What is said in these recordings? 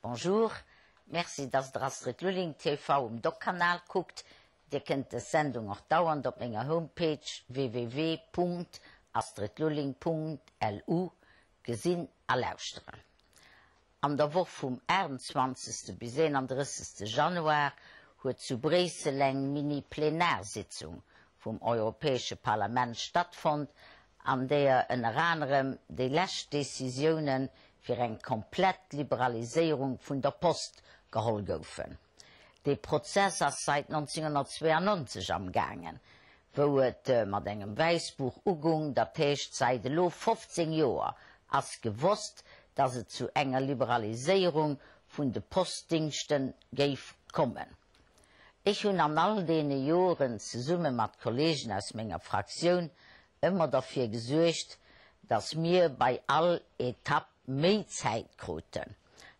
Bonjour, Merci dass der Astrid Lulling TV um Doc-Kanal kuckt. Dir kënnt des Sendung och dauernd op menger Homepage www.astridlulling.lu gesinn a lauschteren. An der Woch vum 28. bis 31. Januar huet zu Bréissel eng Mini-Plenarsitzung vum Europäesche Parlament stattfonnt, an deeër ënner anerem déi lescht Decisioune fir eng komplett Liberaliséierung vun der Post geholl goufen. Dee Prozess ass sait 1992 am gaangen, wou et mat engem Wäissbuch ugung, dat heescht sait elo 15 Joer ass gewosst, datt et zu enger Liberaliséierung vun de Postdingschte géif kommen. Ech hunn an all deene Joren zesumme mat Kollegen aus menger Fraktioun ëmmer derfir gesuergt, datt mir bei all Etapp méi Zäit kruten.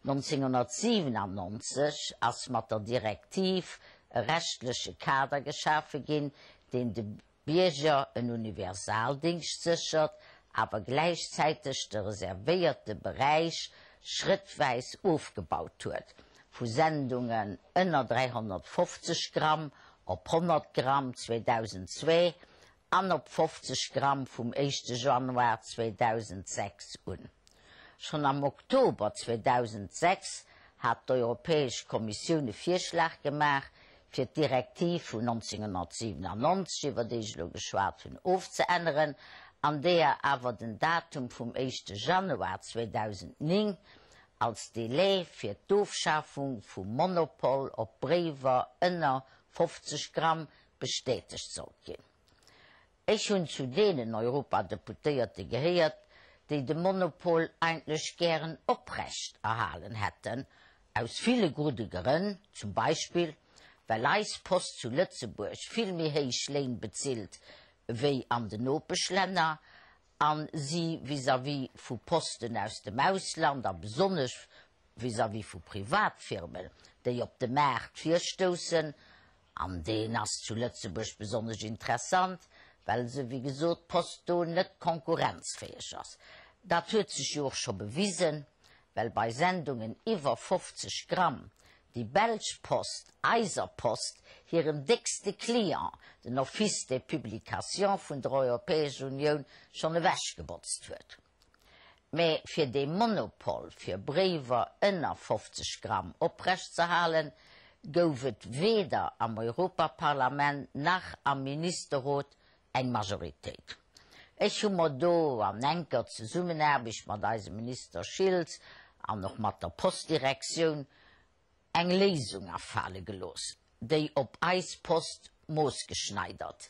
1997 ass mat der Direktiv e rechtleche Kader geschafe ginn, deen de Bierger en Universaldingscht séchert, awer gläichzäiteg de reservéierte Beräich schrëttwäis ofgebaut huet, vu Sendungen ënner 350 Gramm op 100 Gramm 2002 an op 50 Gramm vum éischte Januar 2006 un. Schonn am Oktober 2006 hat d'Europäesch Kommissioun e Virschlag gemaach, fir d'Direktiv vun 1997, iwwer déi ech elo geschwat hunn, ofzeänneren, an deeër awer den Datum vum éischte Januar 2009 als Délai fir d'Ofschafung vum Monopol op Bréiwer ënner 50 Gramm bestätegt sollt ginn. Ech hunn zu deenen Europadeputéierte gehéiert, déi de Monopol eigentlech gären oprecht erhalen hätten, aus ville gudde Grënn, zum Beispill well eis Post zu Lëtzebuerg vill méi héich Léin bezilt wéi an den Nopeschlänner a si vis-à-vis vu Posten aus dem Ausland a besonnesch vis-à-vis vu Privatfirmen, déi op de Maart virstoussen, an deen ass zu Lëtzebuerg besonnesch interessant, well se, wéi gesot, d'Post do net konkurrenzfäeg ass. Dat huet sech jo och scho bewisen, well bei Sendungen iwwer 50 Gramm déi belsch Post eiser Post hiren déckste Client, den Office des publications vun der Europäescher Unioun, schonn ewechgebotzt huet. Mä fir dee Monopol fir Bréiwer ënner 50 Gramm oprecht z'erhalen, gouf et weder am Europaparlament nach am Ministerrot eng Majoritéit. Ech hu mer do an enker Zesummenaarbecht mat eisem Minister Schiltz an och mat der Postdirektioun eng Léisung afale gelooss, déi op eis Post moossgeschneidert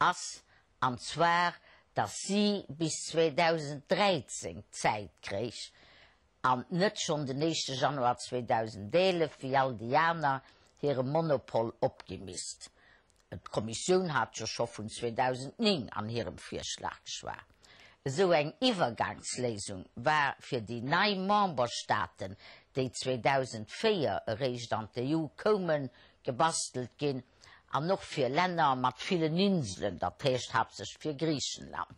ass, an zwar datt si bis 2013 Zäit kréich, an net schonn den éischte Januar 2011, wéi all déi aner, hire Monopol opgi misst. D'Kommissioun hat jo scho vun 2009 an hirem Virschlag geschwat. Esou eng Iwwergangsléisung war fir déi nei Memberstaaten, déi 2004 eréischt an d'EU koumen, gebastelt ginn, an och fir Länner mat villen Inselen, dat heescht haaptsächlech fir Griichenland.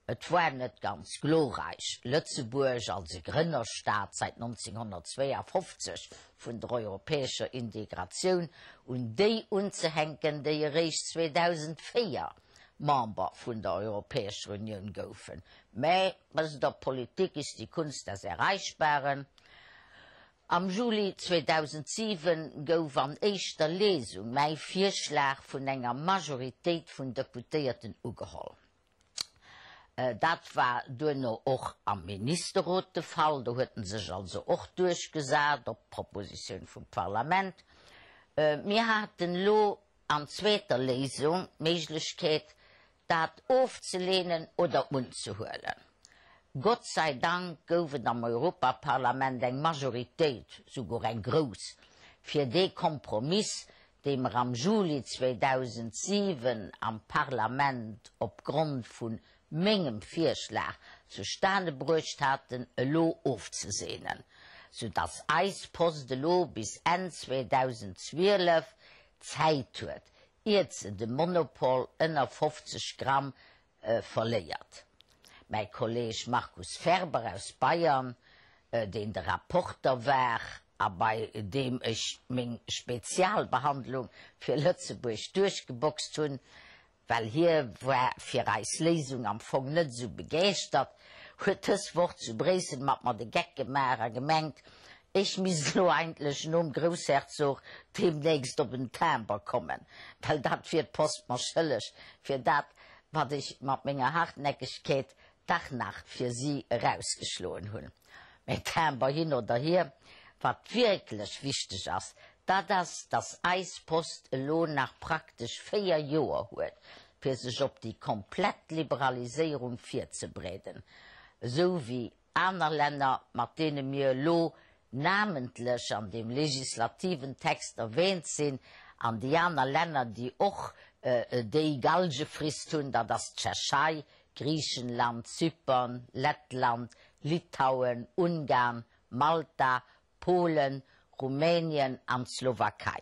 Et war net ganz glorreich, Lëtzebuerg als e Grënnerstaat säit 1952 vun der europäescher Integratioun un déi unzehänken, déi eréischt 2004 Member vun der Europäescher Unioun goufen. Mä, wësst Der, Politik ist die Kunst des Erreichbaren. Am Juli 2007 gouf an éischter Lesung mäi Virschlag vun enger Majoritéit vun Deputéierten ugeholl. Dat war duerno och am Ministerrot de Fall. Do huet en sech also och duerchgesat op d'Propositioun vum Parlament. Mir haten elo an zweeter Léisung d'Méiglechkeet, dat ofzelehnen oder unzehuelen. Gott sei Dank gouf et am Europaparlament eng Majoritéit, souguer eng grouss, fir dee Kompromiss, dee mer am Juli 2007 am Parlament opgrond vu mengem Virschlag zustane bruecht haten, elo ofzeseenen, soudass eis Post elo bis Enn 2012 Zäit huet, iert se de Monopol ënner 50 Gramm verléiert. Mäi Kolleeg Markus Ferber aus Bayern. deen de Rapporter war a bei deem ech meng Spezialbehandlung fir Lëtzebuerg duerchgeboxt hunn, well hie war fir eis Léisung am Fong net esou begeeschtert, huet dës Woch zu Bréissel mat mer de Geck gemaach a gemengt, ech misst elo eigentlech nom Groussherzog deemnächst op en Timber kommen, well dat wier d'Post mer schëlleg fir dat, wat ech mat menger Hartnäckegkeet dach nach fir si erausgeschloen hunn. Mä Timber hin oder hier, wat wierklech wichteg ass, dat ass, dass eis Post elo nach praktesch 4 Joer huet, fir sech op déi komplett Liberaliséierung virzebereeden, esou wéi aner Länner, mat deene mir elo namentlech an deem legislativen Text erwähnt sinn, an déi aner Länner, déi och déi Galgefrist hunn, dat ass d'Tschechei, Griichenland, Zypern, Lettland, Litauen, Ungarn, Malta, Polen, Rumänien an d'Slowakei.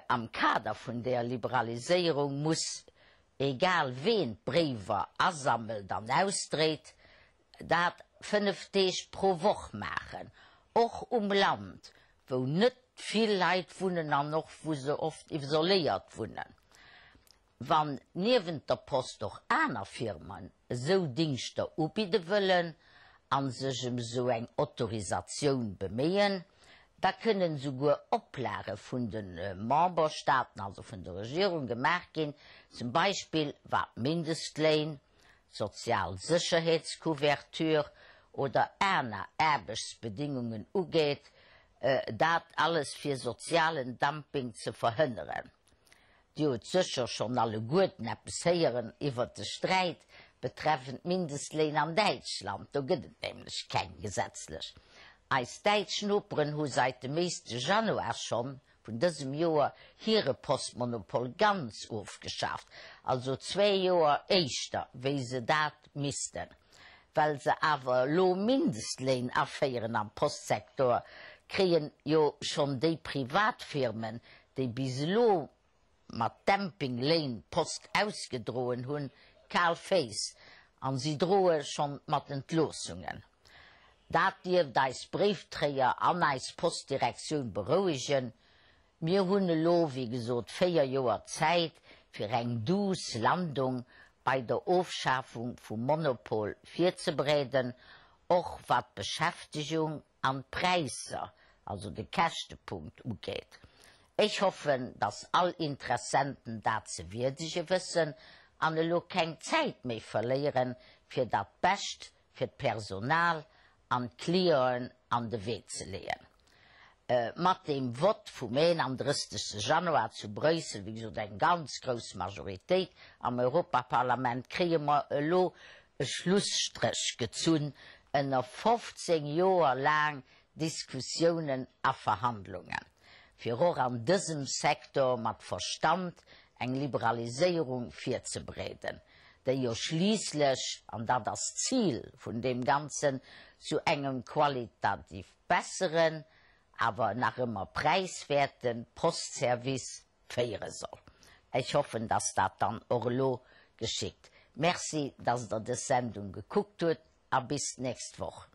Am Kader vun där Liberaliséierung muss, egal ween d'Bréiwer asammelt an ausdréit, dat 5 Deeg pro Woch maachen, och um Land, wou net vill Leit wunnen an och wou se oft isoléiert wunnen. Wann niewent der Post och aner Firmen esou Dingschter ubidde wëllen a sech em esou eng Autorisatioun beméien, da kënnen esouguer Oplage vun de Memberstaaten, also vun der Regierung, gemaach ginn, zum Beispill wat d'Mindestléin, d'sozial Sécherheetscouverture oder aner Aarbechtsbedingungen ugeet, dat alles fir sozialen Dumping ze verhënneren. Dir hutt sécher schonn alleguerten eppes héieren iwwert de Sträit betreffend d'Mindestléin an Däitschland. Do gëtt et nämlech keng gesetzlech. Eis däitsch Noperen hu seit dem éischte Januar schonn vun dësem Joer hire Postmonopol ganz ofgeschaaft, also zwee Joer éischter wéi se dat missten. Well se awer elo Mindestléin aféieren am Postsektor, kréien jo schonn déi privat Firmen, déi bis elo mat Dumpingléin d'Post ausgedroen hunn, kal Féiss an si droe schonn mat Entloossungen. Dat dierft eis Bréiftréier an eis Postdirektioun berouegen. Mir hunn elo wéi gesot 4 Joer Zäit fir eng douce Landung bei der Ofschafung vum Monopol virzebereeden, och wat d'Beschäftegung an d'Präisser, also de Käschtepunkt ugeet. Ech hoffen, dass all Interessenten dat ze wierdege wëssen an elo keng Zäit méi verléieren, fir dat Bescht fir d'Personal an d'Clienten an de Wee ze leeën. Mat deem Vott vum 31. Januar zu Bréissel, wéi gesot eng ganz grouss Majoritéit am Europaparlament, kréie mer elo e Schlusstréch gezunn ënner 15 Joer laang Diskussiounen a Verhandlungen, fir och an dësem Secteur mat Verstand eng Liberaliséierung virzebereeden, déi jo schliisslech, an dat ass d'Zil vun deem Ganzen, zu engem qualitativ besseren, awer nach ëmmer präiswäerte Postservice féiere soll. Ech hoffen, dass dat dann och elo geschitt. Merci, dass Der dës Sendung gekuckt hutt a bis d'nächst Woch.